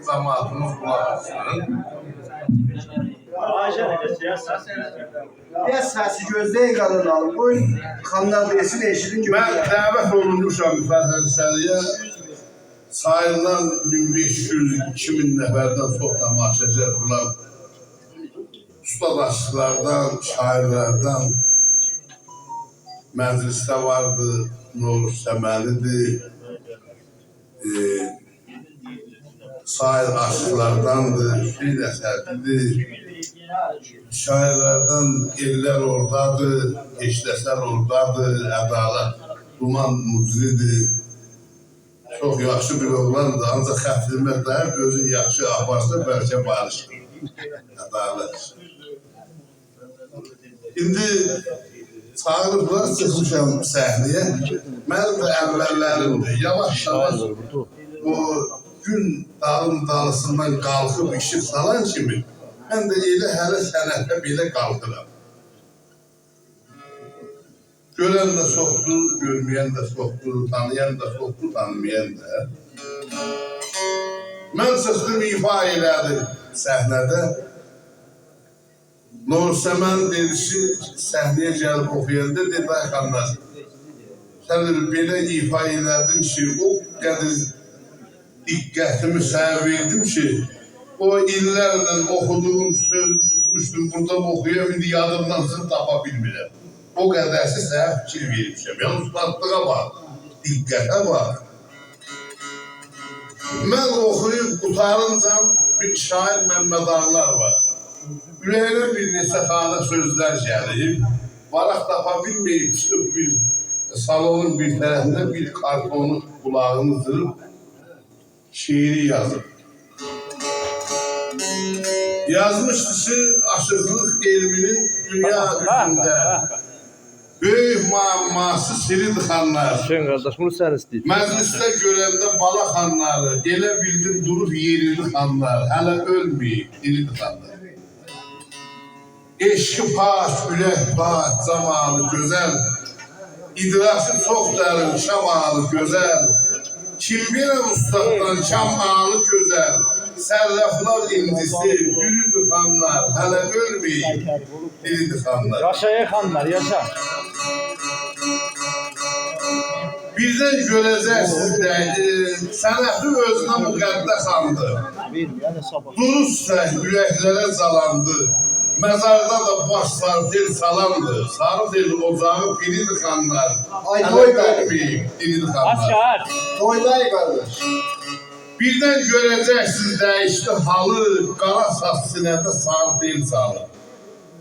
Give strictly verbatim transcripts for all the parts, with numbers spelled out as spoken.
جماعتیمیز قولاق آسسین. بیر آز سسی گؤزله‌یین، قالین آلین. قویون خانلار دئسین، ائشیدین، من گؤرون. دعوت اولونموشام فرهنگ‌سرایا. ساییلان مین بئش یوز، ایکی مین نفردن چوخ تماشاچی، بونلار اوستاد آشیقلاردان، شاعیرلردن مجلیسده واردی. نوروز سمنی‌دیر، ائ، ساییر آشیقلارداندیر، حسین اسدی‌دیر. شاعیرلردن ائللر اوردادیر، ائشله‌سر اوردادیر، عدالت، دومان مجری‌دیر. چوخ یاخشی بیر اوغلاندیر، آنجاق خطریمه دایانیب اؤزون یاخشی آپارسا، بلکه باریشیر. عدالت. ایندی چاغیریبلار، چیخمیشام صحنه‌یه. منیم ده اوللریمدیر. یاواش-یاواش بو گون دالیم دالیسیندان قالخیب ایشیق سالان کیمی، من ده ائله هله صنعته بئله قالخیرام. گؤرن ده چوخدور، گؤرمه‌ین ده چوخدور، تانییان دا چوخدور، تانیمایان دا. من چیخدیم، ایفا ائله‌دیم صحنه‌ده. نوروز سمن دئدی کی، صحنه‌یه گلیب اوخویاندا دئدی: «آی خانلار، سن بئله ایفا ائله‌دین کی، او قدر دقتیمی سنه وئردیم کی، او ایللرله اوخودوغوم سؤزو توتموشدوم، بورادا اوخویام، ایندی یادیمدان چیخیب تاپا بیلمیرم. او قدر سنه فیکیر وئرمیشم.» یعنی، اوستادلیغا باخ، دقته باخ. من اوخویوب قوتارینجا بیر شاعیر ممد آغلار وار. اوره‌یینه بیر نئچه خانه سؤزلر گلیب، واراق تاپا بیلمه‌ییب، چیخیب بیر سالونون بیر طرفینده بیر کارتونون قولاغینی جیریب، شعری یازیب. یازمیشدی کی، آشیقلیق علمینین دونیا اوزونده بؤیوک معماسی سیری‌دیر، خانلار. حسین قارداش، بونو سن ایسته‌ییرسن. مجلیسده گؤرنده بالا خانلاری، ائله بیلدیم دوروب یئری‌دیر، خانلار. هله اؤلمه‌ییب، دیری‌دیر، خانلار. عشقی پاک، اورک پاک، جمالی گؤزل، ادراکی چوخ درین، کمالی گؤزل. کیم وئرر اوستاددان کمالی گؤزل؟ صرافلار اینجیسی، دورودور، خانلار، هله اؤلمه‌ییب، دیری‌دیر، خانلار. یاشا، ای خانلار، یاشا. بیردن گؤره‌جکسینیز ده، ائ، صنعتی اؤزونه مقدس آندی. دوروز سک اورکلره جالاندی. مزاردا دا باش ساری تئل سالاندی. ساری تئل اوجاغی پیری‌دیر، خانلار. آی، هله توی بری. اؤلمه‌ییب، دیری‌دیر، خانلار. آچ، آچ. توی بری، قارداش. بیردن گؤره‌جکسینیز، دَییشدی حالی، قارا ساچ سینه‌ده ساری تئل سالی.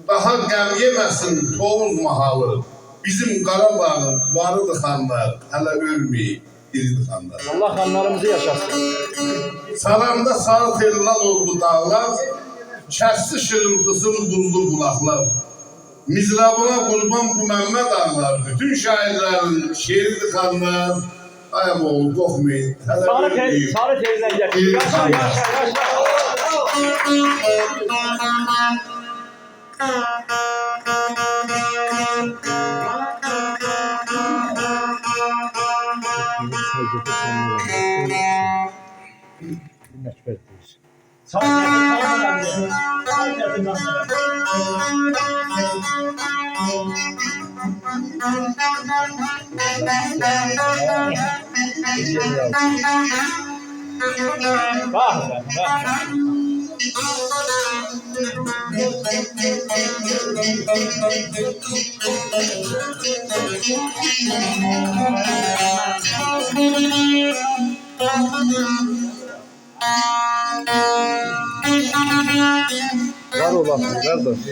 داها غم یئمه‌سین طوووز ماحالی، بیزیم قاراباغین واری‌دیر، خانلار، هله اؤلمه‌ییب، دیری‌دیر، خانلار. آللاه خانلاریمیزی یاشاتسین. ساراندا ساری تئل لال اولدو داغلار، کسدی شیرینتیسینی بوزلو بولاقلار. مضرابینا قوربان بو ممد آغلار، بوتون شاعیرلرین شعری‌دیر، خانلار. آی عم‌اوغلو، قورخمایین. هله ساری تئل، اؤلمه‌ییب. ساری تئلدن گتیر. اؤلمه‌ییب، یاشا، خانلار. یاشا، یاشا. باخ سن، باخ. وار اولاسان، قارداش.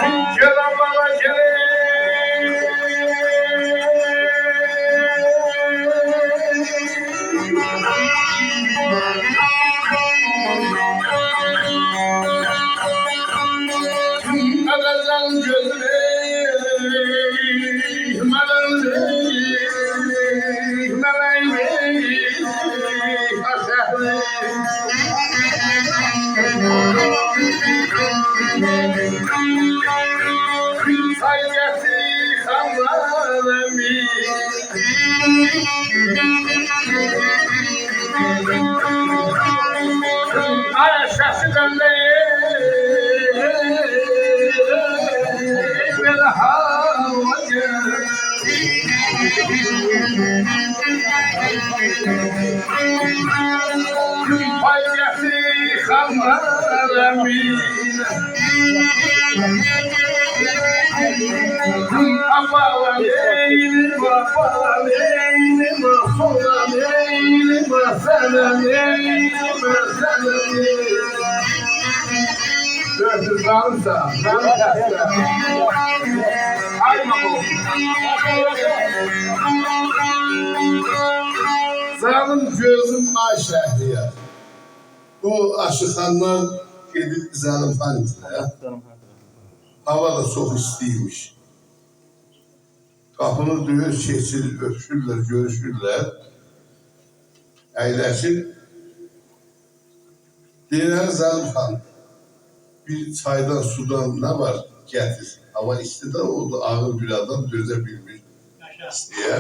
گل آبالا گل. اده‌جان گؤزوم، ملال، ملال، آخ، آخ. سای گتیر خانلار امین. آی، شخصی دنده، بئله حال وار. پایتختی خانلار امین. آپاران ائیله‌مه، آپاران ائیله‌مه، سوران ائیله‌مه، سنن ائیله‌مه، سنن ائیله‌مه. دؤردونجو آلیسان، من خسته. آی بابا. جانیم گؤزوم، آی شهریار. بو آشیقانلار گئدیب زلیمخان اوزره. هاوا دا چوخ ایستی ایمیش. قاپینی دؤیور، کئچیر، اؤپوشورلر، گؤروشورلر. اَیله‌شیر. دئییر: «هه، زلیمخان، بیر چایدان، سودان نه وار، گتیر. هاوا ایستی ده، او دا آغیر بیر آدام دؤزه بیلمیر ایستییه.»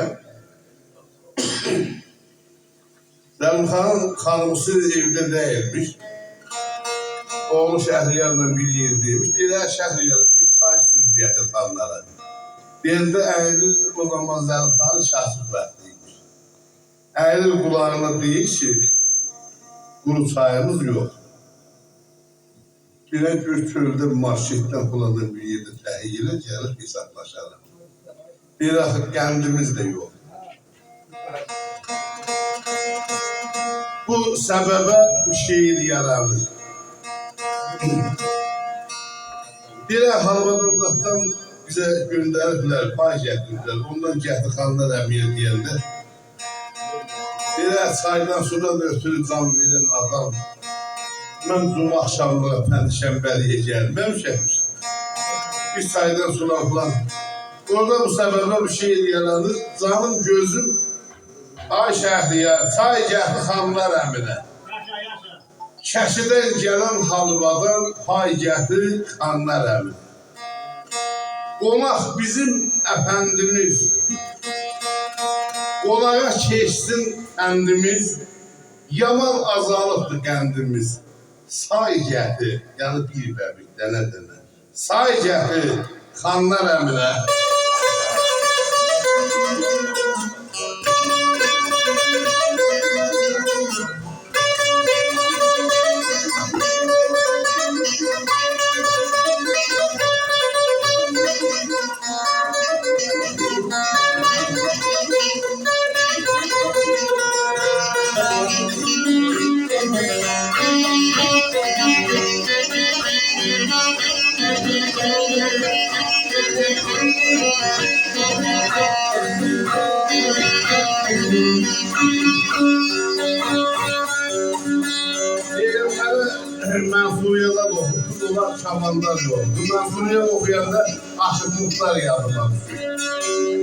زلیمخانین خانیمیسی ائوده دئییلمیش. اوغلو شهریارلا بیر یئرده ایمیش. دئییر: «هه، شهریار، بیر چای سوز گتیر خانلارا.» دئینده اَییلیر، او زامان زلیمخانین کاسیب وقتی ایمیش. اَییلیر قولاغینا، دئییر کی: «قورو چاییمیز یوخ. گئدک بیر چؤلده، مارکتدن، فلاندان بیر یئرده تهیه ائله، گلیب حسابلاشاریق.» دئییر: «آخی قندیمیز ده یوخ.» بو سببه بو شعر یارانیر. دئییر: «هاوادان زاددان بیزه گؤندریبلر، پای گتیریبلر. اوندان گتیر خانلار امییه» دئینده، دئییر: «چایدان، سودان اؤتورو جان وئرن آدام، من جمعه آخشاملیغا پنجشنبه‌لییه گلمه‌میشم. بیر چایدان، سودان فلان.» اورادا بو سببه بو شعر یارانیر. جانیم گؤزوم، آی شهریار، چای گتیر خانلار امینه. کشیدن گلن حالوادان پای گتیر خانلار امینه. قوناق بیزیم افندیمیز، قوناغا کئچسین پندیمیز، یامان آزالیبدیر قندیمیز. سای گتیر، یعنی بیر به بیر، دنه دنه. سای گتیر خانلار امینه. دئییرم، هله منصوریه‌ده ده اوخوموشدو، اونلار چاماندار یوخدو. منصوریه اوخویاندا عاشیق مختار یادیما دوشور.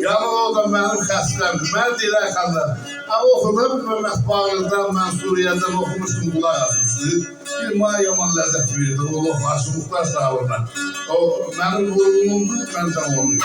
یعنی، او دا منیم خسته‌مدیر. منه دئییرلر خانلار: «آ، اوخو دا، بیر ممد باقردان، منصوریه‌دن اوخوموشدون، قولاق آسمیشدین. بیر منه یامان لذت وئردی، او اوخو، عاشیق مختار ساغ اول.» او منیم اوغلومدور، من ده اونون.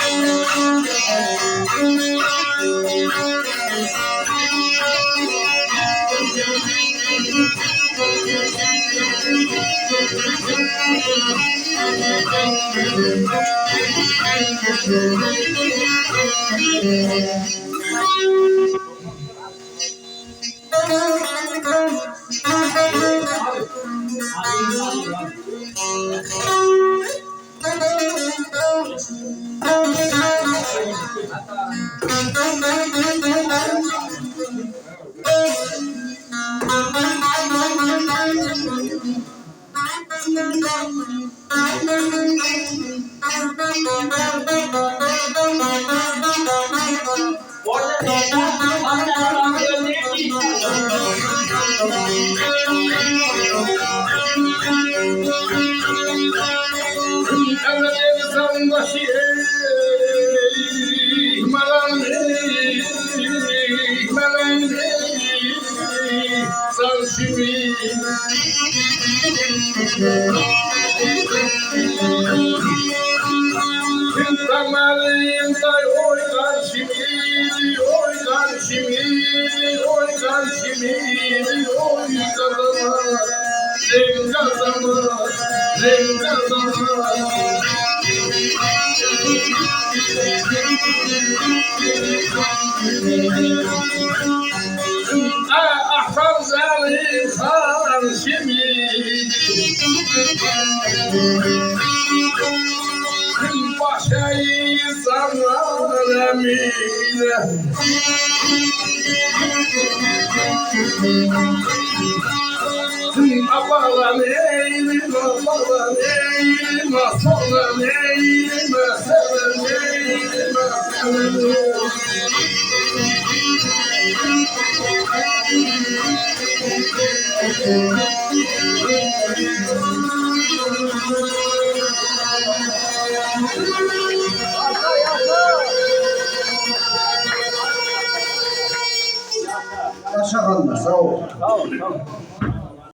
سن کیمی دامالین دای، اوی جان کیمی، اوی جان کیمی، اوی جان کیمی، اوی جان کیمی. آی، آتام زلیل خان کیمی، باش اگیب جانلار امیره. آبالان ائیله‌مه، آبالان ائیله‌مه، سولان ائیله‌مه، سئولن ائیله‌مه، سئولن ائیله‌مه. یاشا خانلار، ساغ اولون. ساغ اول، ساغ اول.